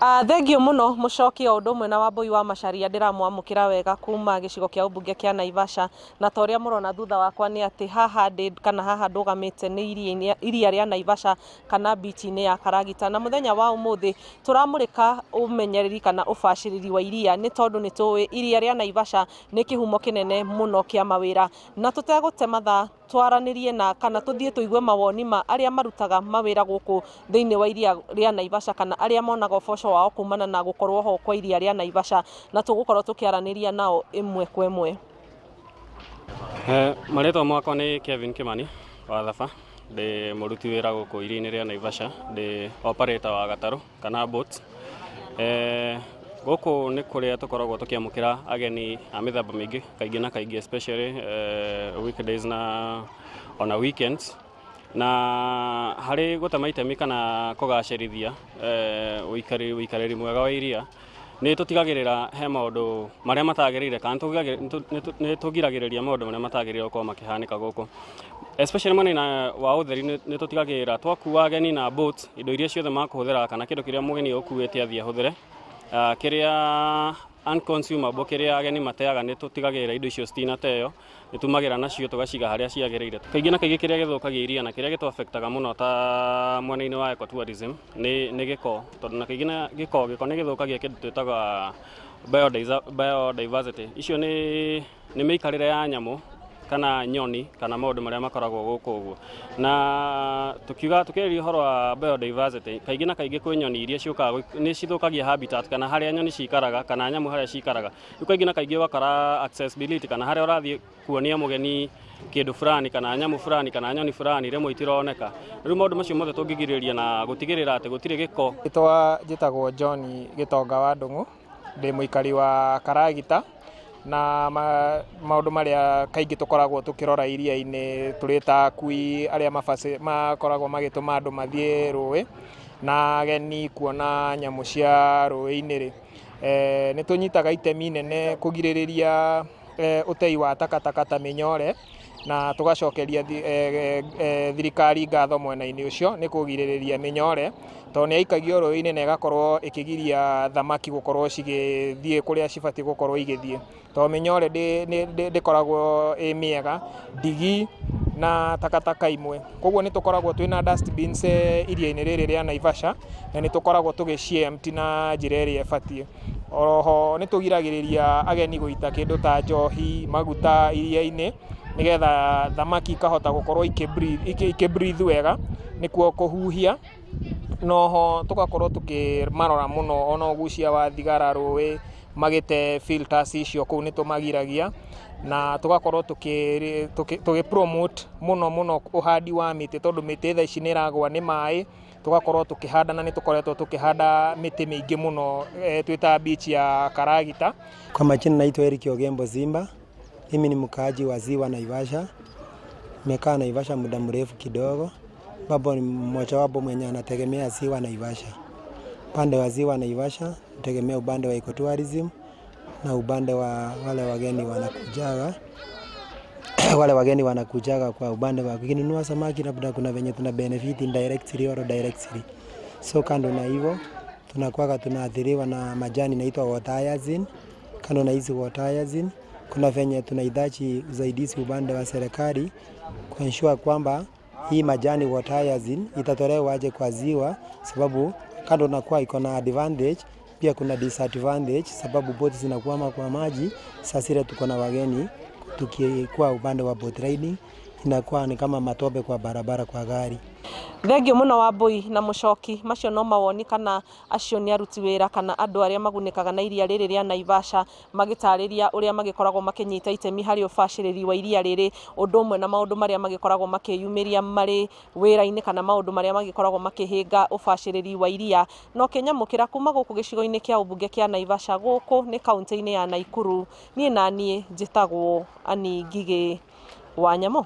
Thengio mũno Mũcoki, o ũndũ ũmwe na Wambũi wa Macharia. Ndĩramwamũkĩra wega kuma gĩcigo kĩa ũmbunge kĩa Naivasha, na ta ũrĩa mũrona thutha wakwa nĩ atĩ haha ndĩ kana haha ndũgamĩte nĩ iria rĩa Naivasha kana beach-inĩ ya Karagita. Na mũthenya wa ũmũthĩ tũramũrĩka ũmenyereri kana ũbacĩrĩri wa iria, nĩ tondũ nĩ tũĩ iria rĩa Naivasha nĩ kĩhumo kĩnene mũno kĩa mawĩra. Na tũtegũte mathaa, twaranĩrie na kana tũthiĩ tũigue mawoni ma arĩa marutaga mawĩra gũkũ thĩinĩ wa iria rĩa Naivasha, kana arĩa monaga ũboco wao kumana na gũkorwo ho kwa iria rĩa Naivasha, na tũgũkorwo tũkĩaranĩria nao ĩmwe kwa ĩmwe. Marĩtwa makwa nĩ Kevin Kimani wa Thaba, ndĩ mũruti wĩra gũkũ iria-inĩ rĩa Naivasha, ndĩ operator wa gatarũ kana boat. Gũkũ nĩ kũrĩa tũkoragwo tũkĩamũkĩra ageni a mĩthemba mĩingĩ kaingĩ na kaingĩ, especially weekdays na ona weekends. Na harĩ gũtema itemi kana kũgacĩrithia ũikarĩri mwega wa iria, nĩ tũtigagĩrĩra he maũndũ marĩa matagĩrĩire kana nĩ tũgiragĩrĩria maũndũ marĩa matagĩrĩire gũkorwo makĩhanĩka gũkũ, especially mwena-inĩ wa ũtheri. Nĩ tũtigagĩrĩra twakua ageni na boat, indo iria ciothe makũhũthĩra kana kĩndũ kĩrĩa mũgeni ũkuĩte athiĩ ahũthĩre, kĩrĩa unconsumable, kĩrĩa ageni mateaga, nĩ tũtigagĩrĩra indo icio citinateo, nĩ tumagĩra nacio tũgaciga harĩa ciagĩrĩire. Kaingĩ na kaingĩ kĩrĩa gĩthũkagia iria na kĩrĩa gĩtũ-affectaga mũno ta mwena-inĩ wa ecotourism nĩ gĩko, tondũ na kaingĩ na gĩko nĩ gĩthũkagia kĩndũ twĩtaga biodiversity. Icio nĩ mĩikarĩre ya nyamũ kana nyoni kana maũndũ marĩa makoragwo gũkũ ũguo. Na tukiuga tukĩarĩria ũhoro wa biodiversity, kaingĩ na kaingĩ kwĩ nyoni iria ciũkaga, nĩ cithũkagia habitat kana harĩa nyoni cikaraga kana nyamũ harĩa cikaraga. Rĩu kaingĩ na kaingĩ ũgakora accessibility kana harĩa ũrathiĩ kuonia mũgeni kĩndũ fulani kana nyamũ fulani kana nyoni fulani rĩmwe itironeka. Rĩu maũndũ macio mothe tũngĩgirĩrĩria na gũtigĩrĩra atĩ gũtirĩ gĩko. Rĩtwa njĩtagwo John Gĩtonga wa Ndung'u, ndĩ mũikari wa Karagita, na maũndũ marĩa kaingĩ tũkoragwo tũkĩrora iria-inĩ tũrĩ ta akui arĩa makoragwo magĩtũma andũ mathiĩ rũĩ na ageni kuona nyamũ cia rũĩ-inĩ rĩ, nĩ tũnyitaga itemi inene kũgirĩrĩria ũtei wa takataka ta mĩnyore, na tũgacokeria thirikari ngatho mwena-inĩ ũcio nĩ kũgirĩrĩria mĩnyore, tondũ nĩ yaikagio rũĩ-inĩ na ĩgakorwo ĩkĩgiria thamaki gũkorwo cigĩthiĩ kũrĩa cibatiĩ gũkorwo igĩthiĩ, tondũ mĩnyore ndĩkoragwo ĩ mĩega, ndigi na takataka imwe. Koguo nĩ tũkoragwo twĩna dustbins iria-inĩ rĩrĩ rĩa Naivasha, na nĩ tũkoragwo tũgĩci empty na njĩra ĩrĩa ĩbatiĩ. Oroho nĩ tũgiragĩrĩria ageni gũita kĩndũ ta njohi, maguta iria-inĩ, nĩgetha thamaki ikahota gũkorwo ikĩ breathe wega, nĩkuo kũhuhia. Na oho tũgakorwo tũkĩmarora mũno ona ũgucia wa thigara rũĩ, magĩte filters icio kũu nĩ tũmagiragia, na tũgakorwo tũgĩ promote mũno mũno ũhandi wa mĩtĩ, tondũ mĩtĩ thaa ici nĩ ĩragwa nĩ maĩ. Tũgakorwo tũkĩhanda, na nĩ tũkoretwo tũkĩhanda mĩtĩ mĩingĩ mũno twĩ ta beach ya Karagita. Kwa majina naitwa Eric Ogembo Zimba. Mimi ni mkaaji wa ziwa Naivasha. Nimekaa Naivasha muda mrefu kidogo. Babo ni mmoja wapo mwenye anategemea ziwa Naivasha. Upande wa ziwa Naivasha, tegemea upande wa ecotourism na upande wa wale wageni wanakujaga wale wageni wanakujaga kwa upande wa kukinunua samaki, labda kuna venye tuna benefit indirectly or directly. So kando na hivyo, tunakuwaga tunaathiriwa na majani inaitwa water hyacinth. Kando na hizi water hyacinth, kuna venye tunahitaji usaidizi upande wa serikali kuensure kwamba hii majani water hyacinth itatolewa aje kwa ziwa, sababu kando na kuwa iko na advantage, pia kuna disadvantage, sababu boti zinakwama kwa maji. Sasa zile tuko na wageni, tukikuwa upande wa boat riding, inakuwa ni kama matope kwa barabara kwa gari. Thengio mũno Wambui na Mũcoki. Macio no mawoni kana acio nĩ aruti wĩra kana andũ arĩa magunĩkaga na iria rĩrĩ rĩa Naivasha, magĩtarĩria ũrĩa magĩkoragwo makĩnyita itemi harĩ ũbacĩrĩri wa iria rĩrĩ, ũndũ ũmwe na maũndũ marĩa magĩkoragwo makĩyumĩria marĩ wĩra-inĩ kana maũndũ marĩa magĩkoragwo makĩhĩnga ũbacĩrĩri wa iria. Na ũkĩnyamũkĩra kuma gũkũ gĩcigo-inĩ kĩa ũmbunge kĩa Naivasha, gũkũ nĩ kaũntĩ-inĩ ya Nakuru, niĩ na niĩ njĩtagwo Ani Ngigĩ wa Nyamũ.